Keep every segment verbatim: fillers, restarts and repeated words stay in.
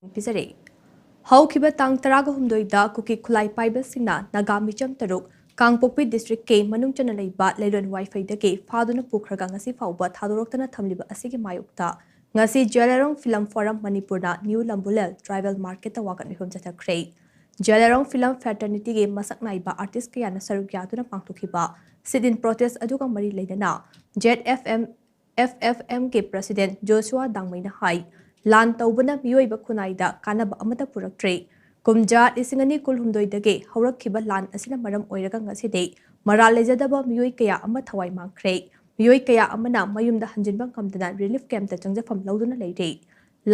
ꯄꯤꯖꯔꯦ꯫ ꯍꯧꯈꯤꯕ ꯇꯥꯡ ꯇꯔꯥꯒ ꯍꯨꯝꯗꯣꯏꯗ ꯀꯨꯀꯤ ꯈꯨꯠꯂꯥꯏ ꯄꯥꯏꯕꯁꯤꯡꯅ ꯅꯥꯒꯥ ꯃꯤꯆꯝ ꯇꯔꯨꯛ ꯀꯥꯡꯄꯣꯛꯄꯤ ꯗꯤꯁꯇ꯭ꯔꯤꯛꯀꯤ ꯃꯅꯨꯡ ꯆꯟꯅ ꯂꯩꯕ ꯂꯩꯔꯣꯟ ꯋꯥꯏꯐꯩꯗꯒꯤ ꯐꯥꯗꯨꯅ ꯄꯨꯈ꯭ꯔꯒ ꯉꯁꯤ ꯐꯥꯎꯕ ꯊꯥꯗꯣꯔꯛꯇꯅ ꯊꯝꯂꯤꯕ ꯑꯁꯤꯒꯤ ꯃꯥꯌꯣꯛꯇ ꯉꯁꯤ ꯖꯦꯂꯦꯔꯣꯡ ꯐꯤꯂꯝ ꯐꯣꯔꯝ ꯃꯅꯤꯄꯨꯔꯅ ꯅ꯭ꯌꯨ ꯂꯝꯕꯨꯂꯦꯜ ꯇ꯭ꯔꯥꯏꯕꯦꯜ ꯃꯥꯔꯀꯦꯠꯇ ꯋꯥꯀꯠ ꯃꯤꯐꯝ ꯆꯠꯊꯈ꯭ꯔꯦ꯫ ꯖꯦꯂꯦꯔꯣꯡ ꯐꯤꯂꯝ ꯐ꯭ꯔꯦꯇꯔꯅꯤꯇꯤꯒꯤ ꯃꯁꯛ ꯅꯥꯏꯕ ꯑꯥꯔꯇꯤꯁ ꯀꯌꯥꯅ ꯁꯔꯨꯛ ꯌꯥꯗꯨꯅ ꯄꯥꯡꯊꯣꯛꯈꯤꯕ ꯁꯤꯠ ꯏꯟ ꯄ꯭ꯔꯣꯇꯦꯁ ꯑꯗꯨꯒ ꯃꯔꯤ ꯂꯩꯅꯅ Z F M F F ꯑꯦꯝꯒꯤ ꯄ꯭ꯔꯁꯤꯗꯦꯟ ꯖꯣꯁꯨꯋꯥ ꯗꯥꯡꯃꯩꯅ ꯍꯥꯏ, ꯂꯥꯟ ꯇꯧꯕꯅ ꯃꯤꯑꯣꯏꯕ ꯈꯨꯟꯅꯥꯏꯗ ꯀꯥꯟꯅꯕ ꯑꯃꯠꯇ ꯄꯨꯔꯛꯇ꯭ꯔꯦ꯫ ꯀꯨꯝꯖꯥ ꯂꯤꯁꯤꯡ ꯑꯅꯤ ꯀꯨꯟꯍꯨꯝꯗꯣꯏꯗꯒꯤ ꯍꯧꯔꯛꯈꯤꯕ ꯂꯥꯟ ꯑꯁꯤꯅ ꯃꯔꯝ ꯑꯣꯏꯔꯒ ꯉꯁꯤꯗꯤ ꯃꯔꯥꯜ ꯂꯩꯖꯗꯕ ꯃꯤꯑꯣꯏ ꯀꯌꯥ ꯑꯃ ꯊꯋꯥꯏ ꯃꯥꯡꯈ꯭ꯔꯦ꯫ ꯃꯤꯑꯣꯏ ꯀꯌꯥ ꯑꯃꯅ ꯃꯌꯨꯝꯗ ꯍꯟꯖꯤꯟꯕ ꯉꯝꯗꯅ ꯔꯤꯂꯤꯐ ꯀꯦꯝꯞꯇ ꯆꯪꯖꯐꯝ ꯂꯧꯗꯨꯅ ꯂꯩꯔꯦ꯫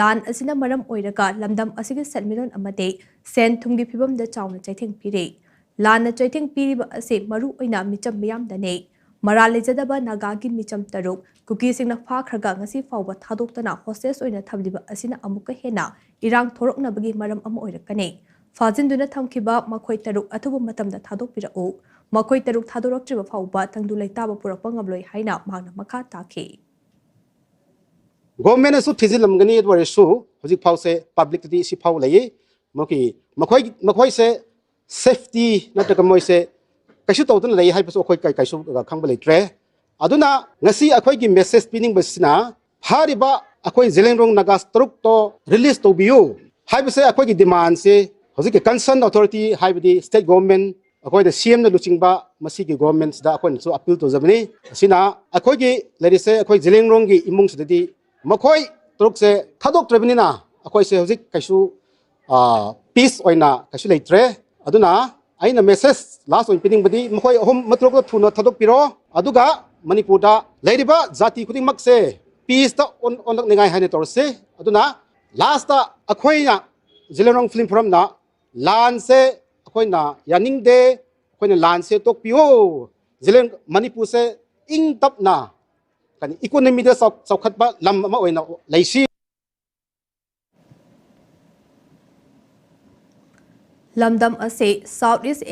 ꯂꯥꯟ ꯑꯁꯤꯅ ꯃꯔꯝ ꯑꯣꯏꯔꯒ ꯂꯝꯗꯝ ꯑꯁꯤꯒꯤ ꯁꯦꯟꯃꯤꯠꯂꯣꯟ ꯑꯃꯗꯤ ꯁꯦꯟ ꯊꯨꯝꯒꯤ ꯐꯤꯕꯝꯗ ꯆꯥꯎꯅ ꯆꯩꯊꯦꯡ ꯄꯤꯔꯦ꯫ ꯂꯥꯟꯅ ꯆꯩꯊꯦꯡ ꯄꯤꯔꯤꯕ ꯑꯁꯤ ꯃꯔꯨ ꯑꯣꯏꯅ ꯃꯤꯆꯝ ꯃꯤꯌꯥꯝꯗꯅꯤ꯫ ꯃꯔꯥꯜ ꯂꯩꯖꯗꯕ ꯅꯥꯒꯥꯒꯤ ꯃꯤꯆꯝ ꯇꯔꯨꯛ ꯀꯨꯀꯤꯁꯤꯡꯅ ꯐꯥꯈ꯭ꯔꯒ ꯉꯁꯤ ꯐꯥꯎꯕ ꯊꯥꯗꯣꯛꯇꯅ ꯍꯣꯁꯇꯦꯖ ꯑꯣꯏꯅ ꯊꯝꯂꯤꯕ ꯑꯁꯤꯅ ꯑꯃꯨꯛꯀ ꯍꯦꯟꯅ ꯏꯔꯥꯡ ꯊꯣꯔꯛꯅꯕꯒꯤ ꯃꯔꯝ ꯑꯃ ꯑꯣꯏꯔꯛꯀꯅꯤ꯫ ꯐꯥꯖꯤꯟꯗꯨꯅ ꯊꯝꯈꯤꯕ ꯃꯈꯣꯏ ꯇꯔꯨꯛ ꯑꯊꯨꯕ ꯃꯇꯝꯗ ꯊꯥꯗꯣꯛꯄꯤꯔꯛꯎ꯫ ꯃꯈꯣꯏ ꯇꯔꯨꯛ ꯊꯥꯗꯣꯔꯛꯇ꯭ꯔꯤꯕ ꯐꯥꯎꯕ ꯇꯪꯗꯨ ꯂꯩꯇꯥꯕ ꯄꯨꯔꯛꯄ ꯉꯝꯂꯣꯏ ꯍꯥꯏꯅ ꯃꯍꯥꯛꯅ ꯃꯈꯥ ꯇꯥꯈꯤ꯫ ꯒꯣꯔꯃꯦꯟꯅꯁꯨ ꯊꯤꯖꯤꯜꯂꯝꯒꯅꯤ, ꯑꯗꯨ ꯑꯣꯏꯔꯁꯨ ꯍꯧꯖꯤꯛ ꯐꯥꯎꯁꯦ ꯄꯕ꯭ꯂꯤꯛꯇꯗꯤ ꯁꯤ ꯐꯥꯎ ꯂꯩꯌꯦ꯫ ꯃꯈꯣꯏ ꯃꯈꯣꯏ ꯃꯈꯣꯏꯁꯦ ꯁꯦꯐꯇꯤ ꯅꯠꯇ꯭ꯔꯒ ꯃꯣꯏꯁꯦ ꯀꯩꯁꯨ ꯇꯧꯗꯅ ꯂꯩ ꯍꯥꯏꯕꯁꯨ ꯑꯩꯈꯣꯏ ꯀꯩ- ꯀꯩꯁꯨ ꯈꯪꯕ ꯂꯩꯇ꯭ꯔꯦ꯫ ꯑꯗꯨꯅ ꯉꯁꯤ ꯑꯩꯈꯣꯏꯒꯤ ꯃꯦꯁꯦꯖ ꯄꯤꯅꯤꯡꯕꯁꯤꯅ ꯐꯥꯔꯤꯕ ꯑꯩꯈꯣꯏ ꯖꯦꯂꯦꯡꯔꯣꯡ ꯅꯥꯒꯥꯁ ꯇꯔꯨꯛꯇꯣ ꯔꯤꯂꯤꯁ ꯇꯧꯕꯤꯌꯨ ꯍꯥꯏꯕꯁꯦ ꯑꯩꯈꯣꯏꯒꯤ ꯗꯤꯃꯥꯟꯁꯦ ꯍꯧꯖꯤꯛꯀꯤ ꯀꯟꯁꯔꯟ ꯑꯣꯊꯣꯔꯤꯇꯤ ꯍꯥꯏꯕꯗꯤ ꯁ꯭ꯇꯦꯠ ꯒꯣꯔꯃꯦꯟ, ꯑꯩꯈꯣꯏꯅ ꯁꯤ ꯑꯦꯝꯅ ꯂꯨꯆꯤꯡꯕ ꯃꯁꯤꯒꯤ ꯒꯣꯔꯃꯦꯟꯁꯤꯗ ꯑꯩꯈꯣꯏꯅꯁꯨ ꯑꯄꯤꯜ ꯇꯧꯖꯕꯅꯤ꯫ ꯑꯁꯤꯅ ꯑꯩꯈꯣꯏꯒꯤ ꯂꯩꯔꯤꯁꯦ ꯑꯩꯈꯣꯏ ꯖꯦꯂꯦꯡꯔꯣꯡꯒꯤ ꯏꯃꯨꯡꯁꯤꯗꯗꯤ ꯃꯈꯣꯏ ꯇꯔꯨꯛꯁꯦ ꯊꯥꯗꯣꯛꯇ꯭ꯔꯕꯅꯤꯅ ꯑꯩꯈꯣꯏꯁꯦ ꯍꯧꯖꯤꯛ ꯀꯩꯁꯨ ꯄꯤꯁ ꯑꯣꯏꯅ ꯀꯩꯁꯨ ꯂꯩꯇ꯭ꯔꯦ꯫ ꯑꯗꯨꯅ ꯑꯩꯅ ꯃꯦꯁꯦꯖ ꯂꯥꯁ ꯑꯣꯏꯅ ꯄꯤꯅꯤꯡꯕꯗꯤ ꯃꯈꯣꯏ ꯑꯍꯨꯝ ꯃꯇꯔꯨꯛꯇ ꯊꯨꯅ ꯊꯥꯗꯣꯛꯄꯤꯔꯣ, ꯑꯗꯨꯒ ꯃꯅꯤꯄꯨꯔꯗ ꯂꯩꯔꯤꯕ ꯖꯥꯇꯤ ꯈꯨꯗꯤꯡꯃꯛꯁꯦ ꯄꯤꯁꯇ ꯑꯣꯟ- ꯑꯣꯟꯂꯛꯅꯤꯉꯥꯏ ꯍꯥꯏꯅ ꯇꯧꯔꯁꯤ꯫ ꯑꯗꯨꯅ ꯂꯥꯁꯇ ꯑꯩꯈꯣꯏꯅ ꯖꯦꯂꯦꯔꯣꯡ ꯐꯤꯂꯝ ꯐꯣꯔꯝꯅ ꯂꯥꯟꯁꯦ ꯑꯩꯈꯣꯏꯅ ꯌꯥꯅꯤꯡꯗꯦ, ꯑꯩꯈꯣꯏꯅ ꯂꯥꯟꯁꯦ ꯇꯣꯛꯄꯤꯌꯣ, ꯖꯦꯂꯦ- ꯃꯅꯤꯄꯨꯔꯁꯦ ꯏꯪ ꯇꯞꯅ ꯀꯩꯅꯣ ꯏꯀꯣꯅꯣꯃꯤꯗ ꯆꯥꯎ- ꯆꯥꯎꯈꯠꯄ ꯂꯝ ꯑꯃ ꯑꯣꯏꯅ ꯂꯩꯁꯤ꯫ ꯂꯝꯗꯝ ꯑꯁꯤ ꯁꯥꯎꯠ ꯏꯁ